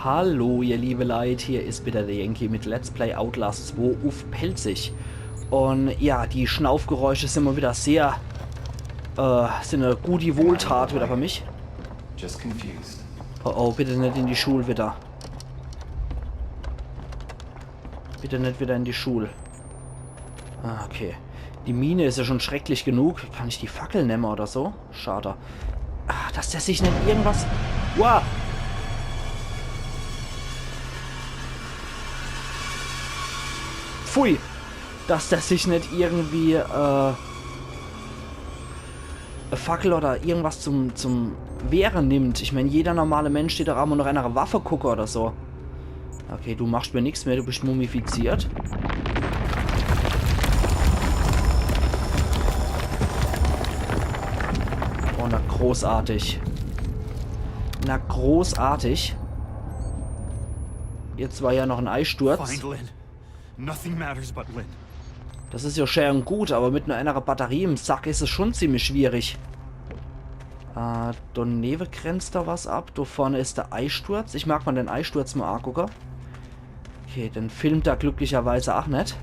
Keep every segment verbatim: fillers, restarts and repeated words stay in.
Hallo, ihr liebe Leit, hier is wieder der Yankee mit Let's Play Outlast zwei uff Pälzisch. Un ja, die Schnaufgeräusche sin mol wieder sehr, äh, sin e gute Wohltat wieder für mich. Just confused. Oh, oh, bitte net in die Schul wieder. Bitte net wieder in die Schul. Ah, okay. Die Mine is ja schon schrecklich genug. Kann ich die Fackel nemme oder so? Schade. Ah, dass der sich net irgendwas... Wow! Pfui! Dass der sich net irgendwie, äh, e Fackel oder irgendwas zum, zum Wehre nimmt. Ich mein, jeder normale Mensch dät doch aa mol noch eener e Waffe gucke oder so. Okay, du machst mir nix mehr, du bist mumifiziert. Oh, na großartig. Na großartig. Jetzt war ja noch en Eisturz. Find Lynn. Nothing matters but Lynn. Das is ja schää un gut, aber mit nur eener Batterie im Sack is es schon ziemlich schwierig. Äh, do newe grenzt do was ab. Do vorne is der Eisturz. Ich mag mol den Eisturz mol aagucke. Okay, den filmt er glücklicherweise aa net.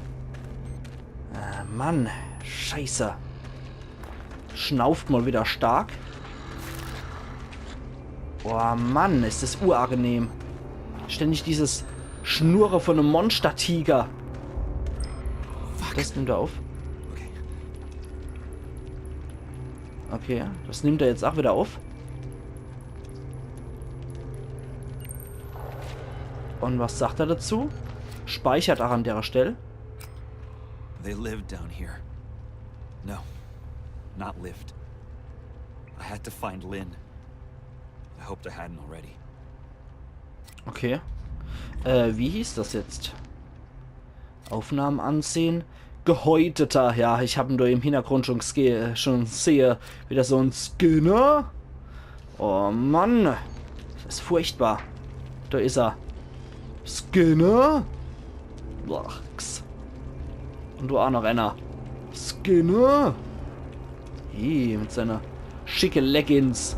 Äh, Mann. Scheiße. Schnauft mol wieder stark. Boah, Mann, is das uagenehm. Ständig dieses Schnurre von em Monstertiger. Das nimmt er uff. Okay. Okay, das nimmt er jetzt aa wieder uff. Un was sagt er dazu? Speichert aa an dere Stell. They lived down here. No, not lived. I had to find Lynn. I hoped I hadn't already. Okay. Äh, wie hieß das jetzt? Aufnahmen ansehen. Gehäuteter, ja, ich hab en do im Hintergrund schon, ske- schon sehe, wieder so en Skinner. Oh Mann, das is furchtbar. Do is er. Skinner? Lachs. Un do aa noch eener. Skinner? Hi, mit seiner schicke Leggings.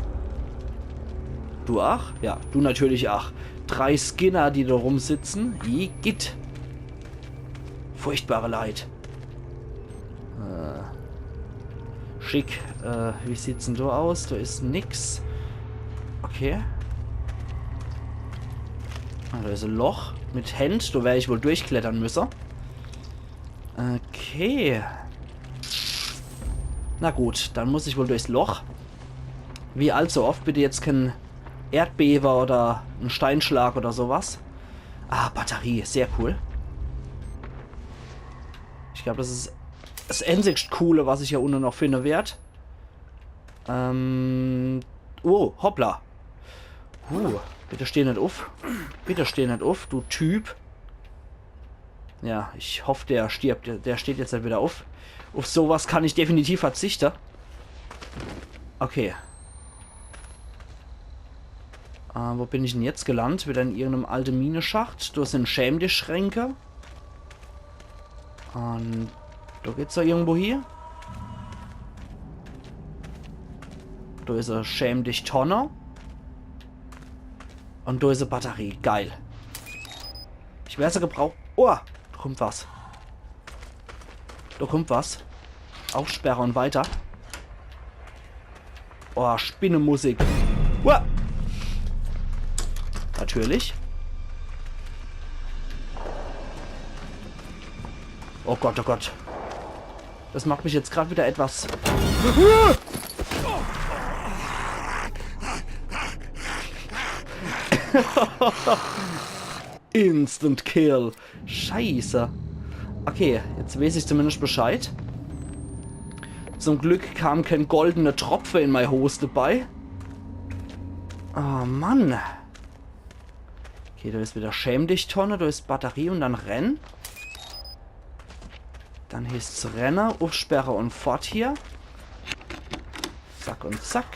Du ach? Ja, du natürlich ach. Drei Skinner, die do rumsitzen. Igitt. Furchtbare Leit. Äh, schick. Äh, wie sieht's denn do aus? Do is nix. Okay. Ah, do is e Loch mit Händ. Do wer ich wohl durchklettere müsse. Okay. Na gut, dann muss ich wohl durchs Loch. Wie allzu oft, bitte jetzt kein Erdbewe oder en Steinschlag oder so was. Ah, Batterie, sehr cool. Ich glaub, das is das änzigst Coole, was ich hier unne noch finde werd. Ähm. Oh, hoppla. Uh, bitte steh net uff. Bitte steh net uff, du Typ. Ja, ich hoff, der stirbt. Der steht jetzt halt wieder uff. Uff so was kann ich definitiv verzichte. Okay. Äh, wo bin ich denn jetzt gelandet? Wieder in irgendeinem alte Mineschacht. Do sin Schäm-dich-Schränke. Un do geht's do irgendwo hie. Do is e Schäm-dich-Tonne. Un do is e Batterie. Geil. Ich wer se gebraucht. Oh, do kummt was. Do kummt was. Aufsperre un weiter. Oh, Spinnemusik. Uah. Natürlich. Oh Gott, oh Gott. Das macht mich jetzt grad wieder etwas. Instant Kill. Scheiße. Okay, jetzt weeß ich zumindest Bescheid. Zum Glück kam kein goldener Tropfe in mei Hos debei. Oh Mann. Okay, do is wieder Schäm-dich-Tonne, do is Batterie un dann renn. Dann heeßt's renne, uffsperre un fort hier. Zack un zack.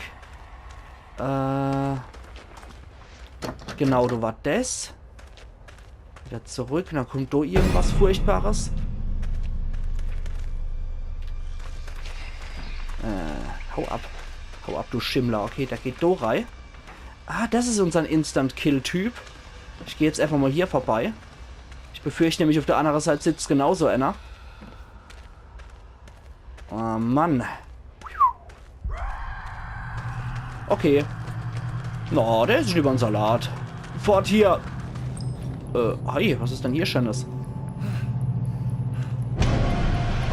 Äh, genau, do war des. Wieder zurück, dann kummt do irgendwas Furchtbares. Äh, hau ab. Hau ab, du Schimmler. Okay, der geht do rei. Ah, das is unsern Instant-Kill-Typ. Ich geh jetzt einfach mal hier vorbei. Ich befürchte nämlich, auf der anderen Seite sitzt genauso einer. Oh Mann. Okay. Na, der is lieber en Salat. Fort hier. Äh, hi, was is denn hier Schönes?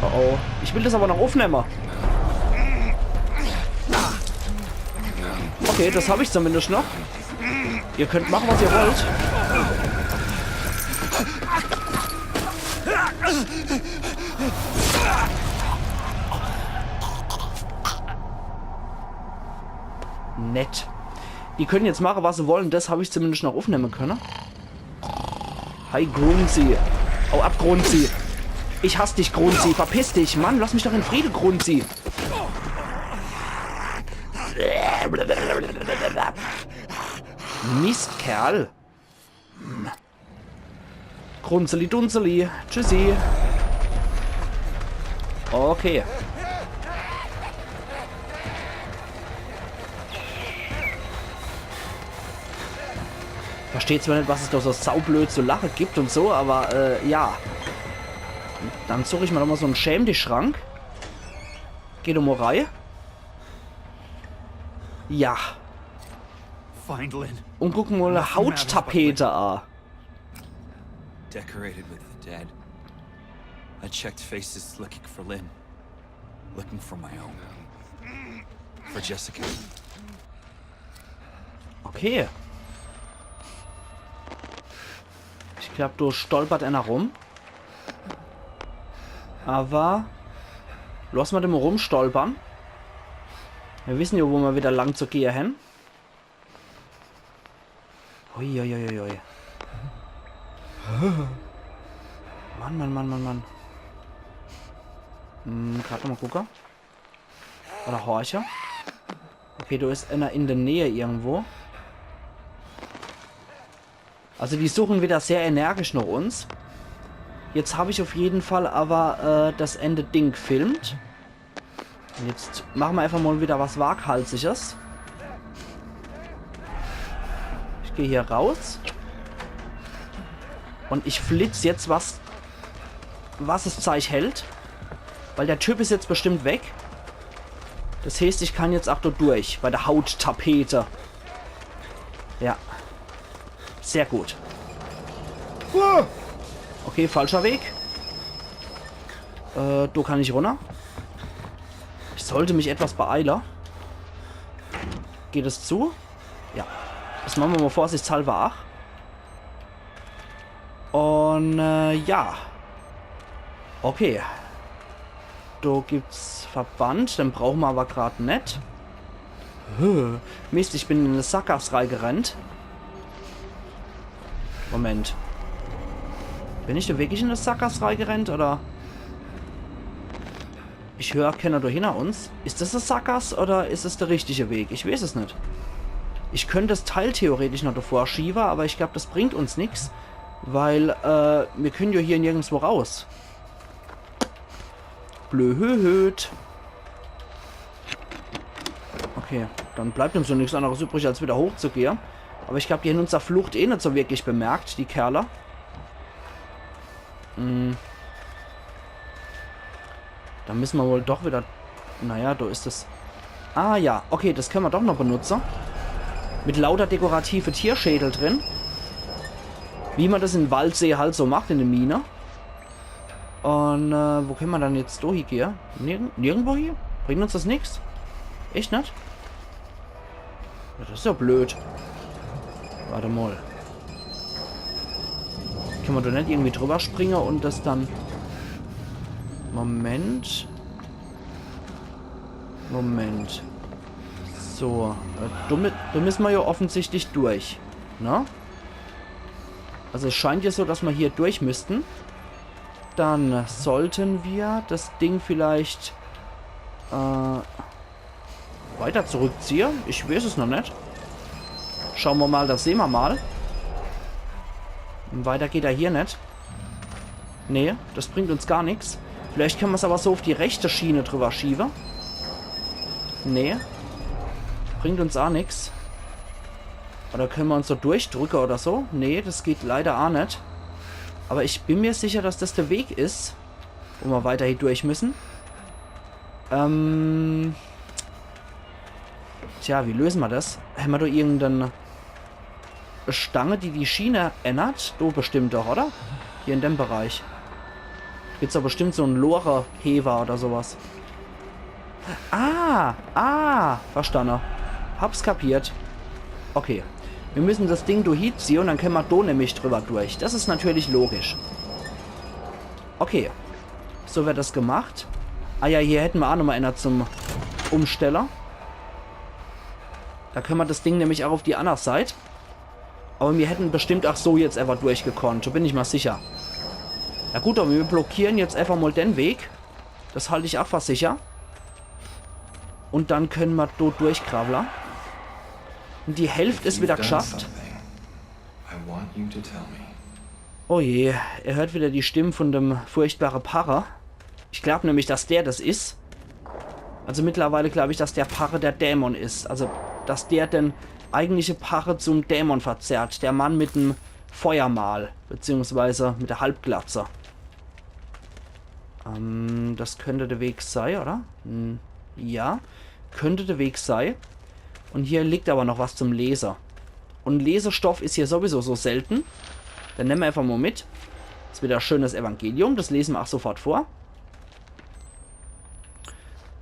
Oh oh. Ich will das aber noch aufnehmen. Okay, das hab ich zumindest noch. Ihr könnt machen, was ihr wollt. Nett. Die können jetzt machen, was sie wollen. Das hab ich zumindest noch aufnehmen können. Hi, Grunzi. Hau ab, Grunzi. Ich hass dich, Grunzi. Verpiss dich. Mann, lass mich doch in Friede, Grunzi. Mistkerl. Grunzeli, dunzeli. Tschüssi. Okay. Versteh zwar net, was es da so saublöd zu lache gibt und so, aber, äh, ja. Dann such ich mir doch mal so en Schäm-dich-Schrank. Geh doch mal rei. Ja. Find Lynn. Und guck mal, Nothing matters but Hauttapete an. Decorated with the dead. I checked faces looking for Lynn. Looking for my own. For Jessica. Okay. Ich glaub, do stolpert einer rum. Aber lass ma den mal rumstolpern. Wir wissen ja, wo ma wieder lang zu gehe hen. Uiuiuiui. Mann, Mann, Mann, Mann, Mann. Hm, grad mal gucke. Oder horche. Okay, do is einer in der Nähe irgendwo. Also die suchen wieder sehr energisch nach uns. Jetzt hab ich auf jeden Fall aber, äh, das Ende Ding gefilmt. Und jetzt machen wir einfach mal wieder was Waghalsiges. Ich gehe hier raus. Und ich flitz jetzt, was, was es Zeich hält. Weil der Typ is jetzt bestimmt weg. Das heißt, ich kann jetzt auch dort durch, bei der Hauttapete. Ja. Sehr gut. Okay, falscher Weg. Äh, do kann ich runner. Ich sollte mich etwas beeile. Geht es zu? Ja. Das machen wir mal vorsichtshalber ach. Und, äh, ja. Okay. Do gibt's Verband, den brauchen wir aber grad net. Hö, Mist, ich bin in eine Sackgass reingerennt. Moment. Bin ich da wirklich in eine Sackgass reingerennt, oder? Ich hör keiner da hinter uns. Is das eine Sackgass oder is es der richtige Weg? Ich weiß es net. Ich könnte das Teil theoretisch noch davor schiebe, aber ich glaub, das bringt uns nix. Weil, äh, wir können ja hier nirgendwo raus. Blöd. Okay, dann bleibt uns so nix anderes übrig, als wieder hochzugehe. Aber ich glaub, die haben unser Flucht eh net so wirklich bemerkt, die Kerle. Hm. Da müssen wir wohl doch wieder. Naja, da ist es. Ah ja, okay, das können wir doch noch benutzen. Mit lauter dekorative Tierschädel drin. Wie man das in Waldsee halt so macht, in der Mine. Und, äh, wo können wir dann jetzt durch hier? Nirgend nirgendwo hier? Bringt uns das nix? Echt net? Ja, das ist ja blöd. Warte mal. Kann man da net irgendwie drüber springen und das dann. Moment. Moment. So, äh, da mü-, da müssen wir ja offensichtlich durch, ne? Also es scheint ja so, dass wir hier durch müssten. Dann sollten wir das Ding vielleicht, äh, weiter zurückziehe. Ich weiß es noch net. Schauen wir mal, das sehen wir mal. Und weiter geht er hier net. Nee, das bringt uns gar nix. Vielleicht können wir's aber so auf die rechte Schiene drüber schiebe. Nee. Bringt uns auch nix. Oder könne mer uns do durchdrücke oder so? Nee, das geht leider aa net. Aber ich bin mir sicher, dass das de Weg is, wo mer weiter hier durch müssen. Ähm. Tja, wie löse mer das? Hämmer do irgendeine Stange, die die Schiene ännert? Do bestimmt doch, oder? Hier in dem Bereich. Gibt's doch bestimmt so en Lorehewer oder sowas. Ah, ah, verstanne. Hab's kapiert. Okay. Mir müssen das Ding do hieziehe und dann könne mer do nämlich drüber durch. Das is natürlich logisch. Okay. So werd das gemacht. Ah ja, hier hätte mer aa nochmal einer zum Umstelle. Do könne mer das Ding nämlich aa auf die anner Seit. Aber mir hätten bestimmt aa so jetzt einfach durchgekonnt. Do bin ich mal sicher. Na gut, aber mir blockieren jetzt einfach mal den Weg. Das halt ich aa für sicher. Und dann könne mer do durchkrawle. Und die Hälft is wieder geschafft. Something. I want you to tell me. Oh je, er hört wieder die Stimme von dem furchtbare Parre. Ich glaub nämlich, dass der das is. Also mittlerweile glaub ich, dass der Parre der Dämon is. Also, dass der den eigentliche Parre zum Dämon verzerrt. Der Mann mit dem Feuermal, beziehungsweise mit der Halbglatze. Ähm, das könnte der Weg sei, oder? Hm, ja, könnte der Weg sei. Und hier liegt aber noch was zum Lese. Und Lesestoff is hier sowieso so selten. Dann nemme mer einfach mal mit. Is wieder schönes Evangelium, das lese mer aa sofort vor.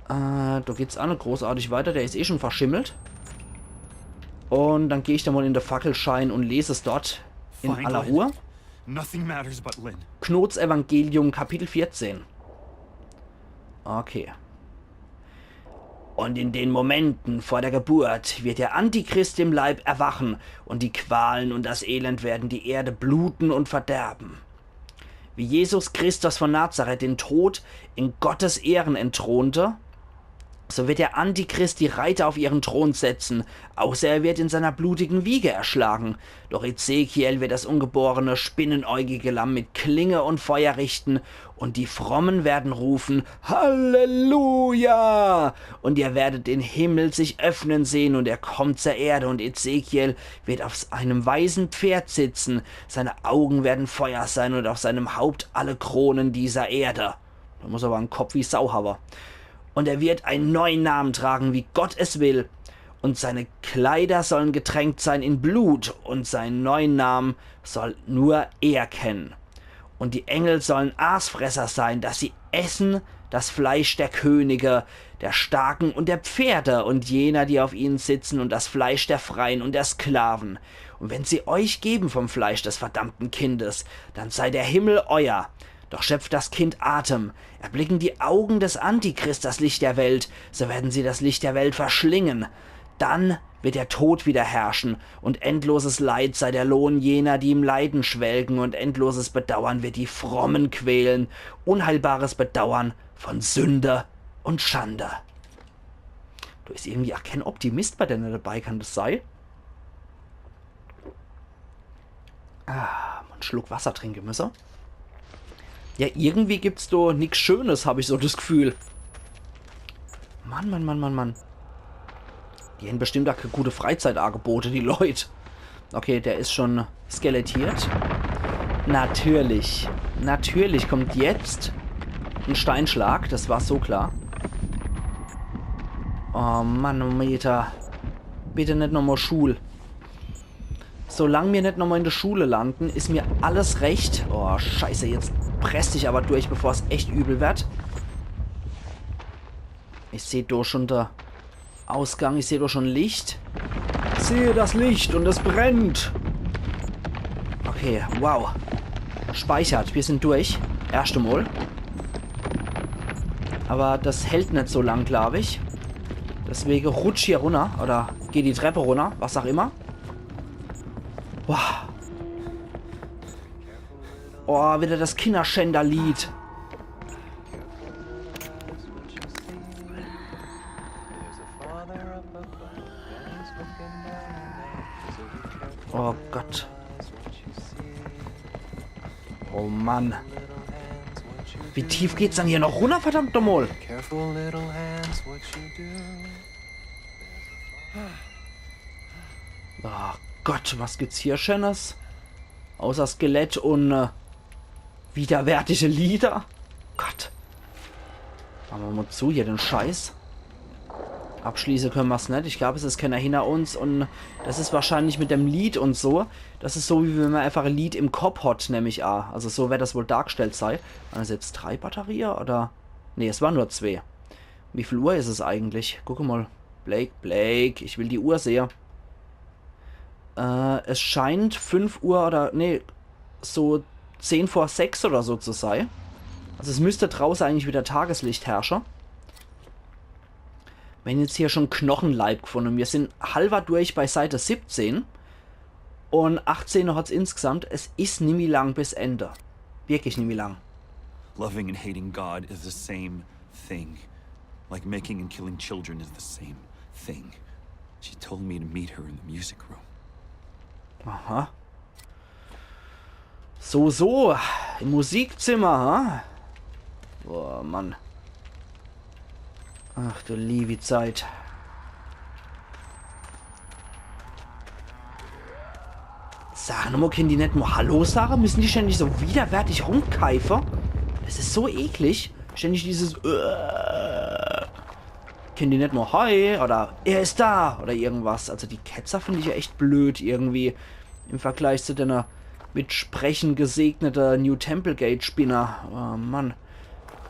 Äh, do geht's aa net großartig weiter, der is eh schon verschimmelt. Und dann geh ich da mal in de Fackelschein und lese es dort in aller Ruhe. Nothing matters but Lynn. Knots Evangelium, Kapitel vierzehn. Okay. Und in den Momenten vor der Geburt wird der Antichrist im Leib erwachen und die Qualen und das Elend werden die Erde bluten und verderben. Wie Jesus Christus von Nazareth den Tod in Gottes Ehren entthronte, so wird der Antichrist die Reiter auf ihren Thron setzen, außer er wird in seiner blutigen Wiege erschlagen. Doch Ezekiel wird das ungeborene, spinnenäugige Lamm mit Klinge und Feuer richten, und die Frommen werden rufen: Halleluja! Und ihr werdet den Himmel sich öffnen sehen, und er kommt zur Erde, und Ezekiel wird auf einem weißen Pferd sitzen, seine Augen werden Feuer sein, und auf seinem Haupt alle Kronen dieser Erde. Da muss er aber en Kopf wie Sau hawwe. Und er wird einen neuen Namen tragen, wie Gott es will. Und seine Kleider sollen getränkt sein in Blut, und seinen neuen Namen soll nur er kennen. Und die Engel sollen Aasfresser sein, dass sie essen das Fleisch der Könige, der Starken und der Pferde und jener, die auf ihnen sitzen, und das Fleisch der Freien und der Sklaven. Und wenn sie euch geben vom Fleisch des verdammten Kindes, dann sei der Himmel euer. Doch schöpft das Kind Atem, erblicken die Augen des Antichrist das Licht der Welt, so werden sie das Licht der Welt verschlingen. Dann wird der Tod wieder herrschen, und endloses Leid sei der Lohn jener, die im Leiden schwelgen, und endloses Bedauern wird die Frommen quälen, unheilbares Bedauern von Sünde und Schande. Do is irgendwie aa keen Optimist bei denne dabei, kann das sei? Ah, en Schluck Wasser trinke müsse. Ja, irgendwie gibt's do nix Schönes, hab ich so das Gefühl. Mann, Mann, Mann, Mann, Mann. Die hän bestimmt aa gute Freizeitangebote, die Leut. Okay, der is schon skelettiert. Natürlich. Natürlich kommt jetzt en Steinschlag, das war so klar. Oh Mann, oh Meter. Bitte net nochmal Schul. Solang mir net nochmal in de Schule landen, is mir alles recht. Oh, scheiße, jetzt press ich aber durch, bevor's echt übel werd. Ich seh do schon de Ausgang, ich seh do schon Licht. Sehe das Licht und es brennt. Okay, wow. Speichert, wir sind durch. Erschte Mal. Aber das hält net so lang, glaub ich. Deswege rutsch hier runner oder geh die Treppe runner, was auch immer. Boah. Oh, wieder das Kinderschänder-Lied. Oh Gott. Oh Mann. Wie tief geht's dann hier noch runner, verdammt nochmal? Careful, little hands, what you do. Oh Gott, was gibt's hier Schönes? Außer Skelett und äh, widerwärtige Lieder. Gott. Mache mer mol zu hier den Scheiß. Abschließe könne mer's net. Ich glaub, es is kenner hinner uns und das is wahrscheinlich mit dem Lied und so. Das is so, wie wenn mer einfach e Lied im Kopp hat, nemm ich a. Also so werd das wohl dargestellt sei. Waren das jetzt drei Batterie oder? Nee, es waren nur zwee. Wie viel Uhr is es eigentlich? Gucke mol. Blake, Blake, ich will die Uhr sehe. Äh, es scheint fünf Uhr oder, nee, so zehn vor sechs oder so zu sei. Also es müsst drauße eigentlich wieder Tageslicht herrsche. Mir hän jetzt hier schon Knochenleib gefunde. Mir sin halber durch bei Seite siebzehn. Und achtzehn hat's insgesamt. Es is nimmi lang bis Ende. Wirklich nimmi lang. Loving and hating God is the same thing. Like making and killing children is the same thing. She told me to meet her in the music room. Aha. So, so. Im Musikzimmer, ha? Oh, Mann. Ach du liewi Zeit. Sag nomol, kenne die net mol Hallo sage? Müssen die ständig so widerwärtig rumkeife? Das is so eklig. Ständig dieses äh. Kenne die net mol Hi oder er is da oder irgendwas. Also die Ketzer find ich ja echt blöd irgendwie. Im Vergleich zu dene mit Sprechen gesegnete New Templegate Spinner. Oh Mann.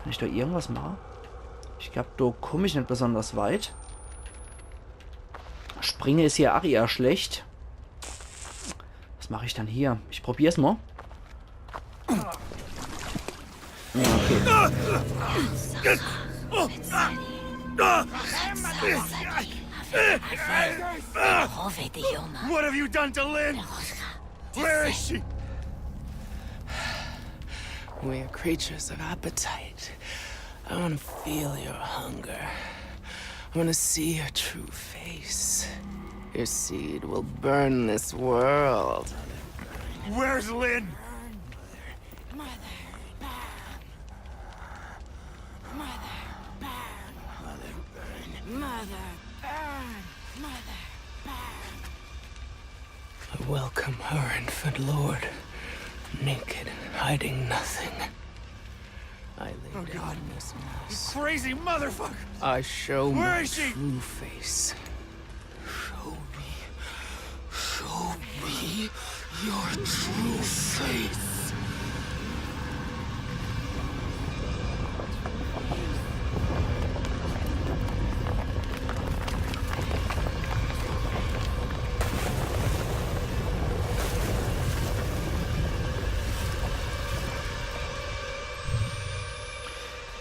Kann ich do irgendwas mache? Ich glaub, do komm ich net besonders weit. Springe is hier ach eher schlecht. Was mach ich dann hier? Ich probier's mol. Ja, okay. What have you done to Lynn? Where is she? We are creatures of appetite. I want to feel your hunger. I want to see your true face. Your seed will burn this world. Where's Lynn? Mother, burn. Mother, burn. Mother, burn. Mother, burn. Mother, burn. I welcome her, infant lord. Naked, hiding nothing. I lay Oh, down God. this mask. Crazy motherfucker! I show Where my is she? True face. Show me. Show me your true face.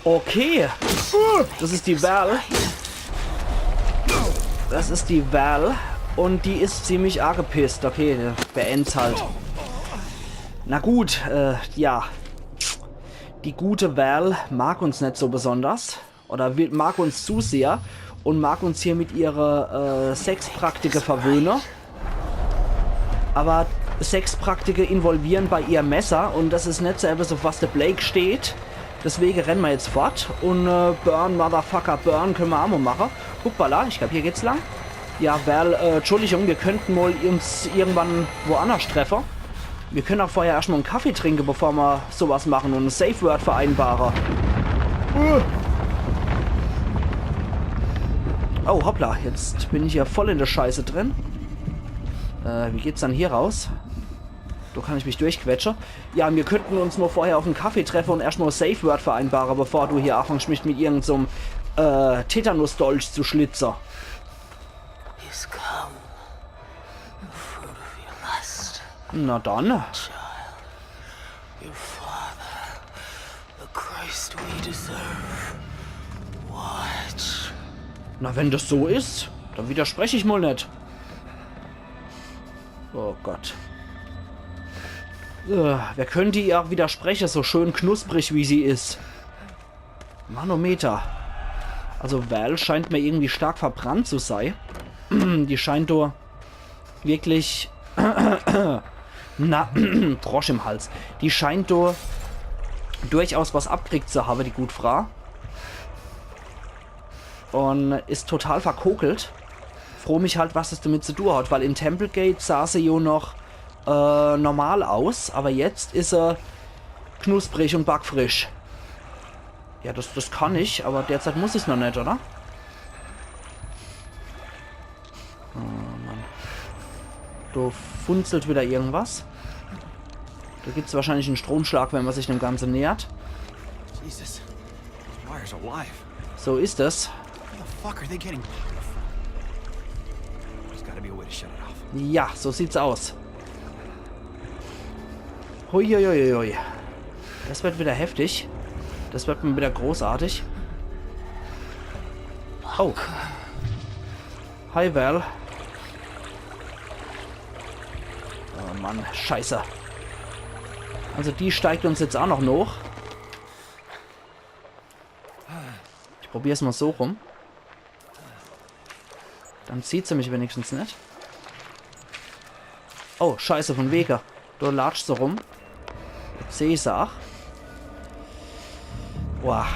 Okay. Das is die Val. Das is die Val. Und die is ziemlich agepisst. Okay, beend's halt. Na gut, äh, ja. Die gute Val mag uns net so besonders. Oder will, mag uns zu sehr. Und mag uns hier mit ihre äh, Sexpraktike verwöhne. Aber Sexpraktike involvieren bei ihr Messer und das is net so etwas, auf was de Blake steht. Deswege renne mer jetzt fort und äh, Burn, Motherfucker, Burn könne mer ach mol mache. Hoppala, ich glaub, hier geht's lang. Ja, Val, äh, Entschuldigung, mir könnten mol uns irgendwann woanders treffe. Mir können ach vorher erscht mol en Kaffee trinke, bevor mer sowas mache und e Safe Word vereinbare. Uh. Oh, hoppla, jetzt bin ich ja voll in de Scheiße drin. Äh, wie geht's dann hier raus? Do kann ich mich durchquetsche. Ja, mir könnten uns mol vorher auf en Kaffee treffe und erscht mol Safe Word vereinbare, bevor du hier anfängst, mich mit irgend so'm äh, Tetanus-Dolch zu schlitze. He's come. The fruit of your lust. Na dann. Child. Your father. The Christ we deserve. What? Na, wenn das so is, dann widersprech ich mol net. Oh Gott. Äh, wer könnte ihr ach widerspreche, so schön knusprig wie sie is? Manometer. Also Val scheint mir irgendwie stark verbrannt zu sei. Die scheint do wirklich na, Frosch im Hals. Die scheint do durchaus was abkriegt zu habe, die gut Fra. Und is total verkokelt. froh mich halt, was das damit zu tun hat, weil in Temple Gate sah se jo noch äh, normal aus, aber jetzt is er knusprig und backfrisch. Ja, das, das kann ich, aber derzeit muss ich's noch net, oder? Oh Mann. Do funzelt wieder irgendwas. Da gibt's wahrscheinlich en Stromschlag, wenn man sich dem Ganze nähert. Jesus. Those wires are live. So is es. How the fuck are they getting power from? There's gotta be a way to shut it off. Ja, so sieht's aus. Huiuiuiui. Das wird wieder heftig. Das wird mal wieder großartig. Oh. Hi, Val. Oh Mann, scheiße. Also die steigt uns jetzt auch noch hoch. Ich probier's mal so rum. Dann sieht se mich wenigstens net. Oh, scheiße, von wege. Do latscht se rum. Jetzt seh ich se ach. Boah.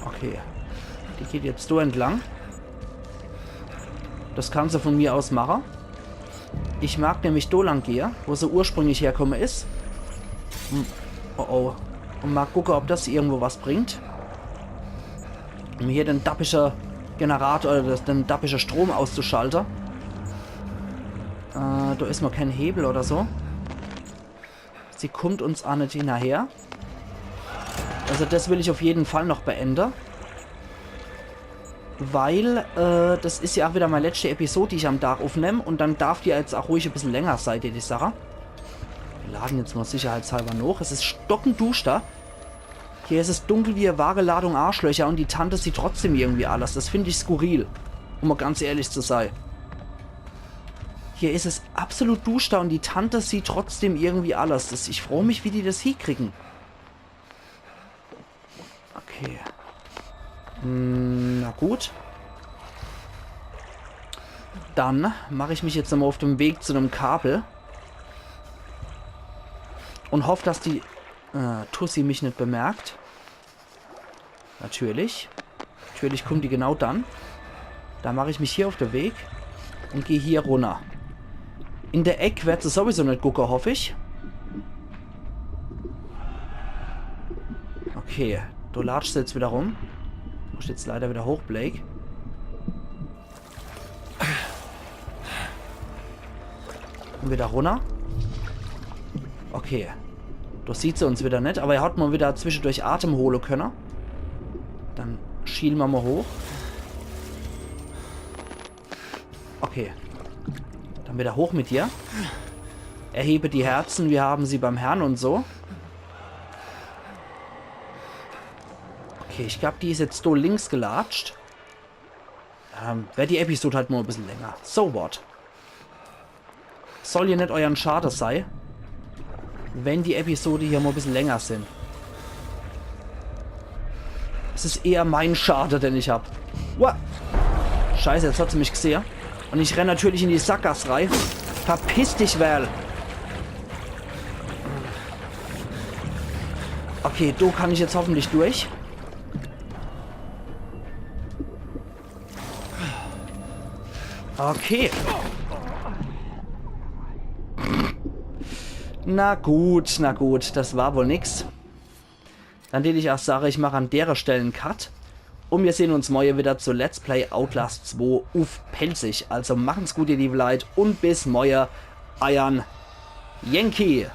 Okay. Die geht jetzt do entlang. Das kann se von mir aus mache. Ich mag nämlich do lang gehe, wo se ursprünglich herkomme is. Hm. Oh oh. Und mal gucke, ob das irgendwo was bringt. Um hier den dappische Generator oder das, den dappische Strom auszuschalte. Äh, do is mal kein Hebel oder so. Sie kommt uns a net hinnerher. Also das will ich auf jeden Fall noch beende. Weil, äh, das is ja auch wieder mei letzte Episode, die ich am Tag aufnemm. Und dann darf die jetzt auch ruhig e bissel länger sei, die, die Sache. Wir laden jetzt mal sicherheitshalber noch. Es is stockenduschter. Hier is es dunkel wie e Wageladung Arschlöcher und die Tante sieht trotzdem irgendwie alles. Das find ich skurril. Um mal ganz ehrlich zu sei. Hier is es absolut duschter und die Tante sieht trotzdem irgendwie alles. Das, ich froo mich, wie die das hiekriegen. Okay. Hm, na gut. Dann mach ich mich jetzt nochmal auf den Weg zu dem Kabel. Und hoff, dass die, äh, Tussi mich net bemerkt. Natürlich. Natürlich kommt die genau dann. Da mach ich mich hier auf den Weg und geh hier runner. In der Eck werd se sowieso net gucke, hoff ich. Okay, du latschst jetzt wieder rum. Musst jetzt leider wieder hoch, Blake. Und wieder runner. Okay. Do sieht se uns wieder net, aber er hat mal wieder zwischendurch Atem hole könne. Dann schiel ma mal hoch. Okay. Dann wieder hoch mit dir. Erhebe die Herzen, wir haben sie beim Herrn und so. Okay, ich glaub, die is jetzt do links gelatscht. Ähm, werd die Episode halt mal e bissel länger. So what? Soll ja net euern Schade sei, wenn die Episode hier mal e bissel länger sin. Es is eher mein Schade, den ich hab. Ua! Scheiße, jetzt hat se mich gesehe. Und ich renn natürlich in die Sackgass rei. Verpiss dich, Val. Okay, do kann ich jetzt hoffentlich durch. Okay. Na gut, na gut, das war wohl nix. Dann deet ich ach sage, ich mach an dere Stell en Cut. Und wir sehn uns morje wieder zu Let's Play Outlast zwei uff Pälzisch. Also machen's gut, ihr liebe Leit, und bis morje, eiern Yankee.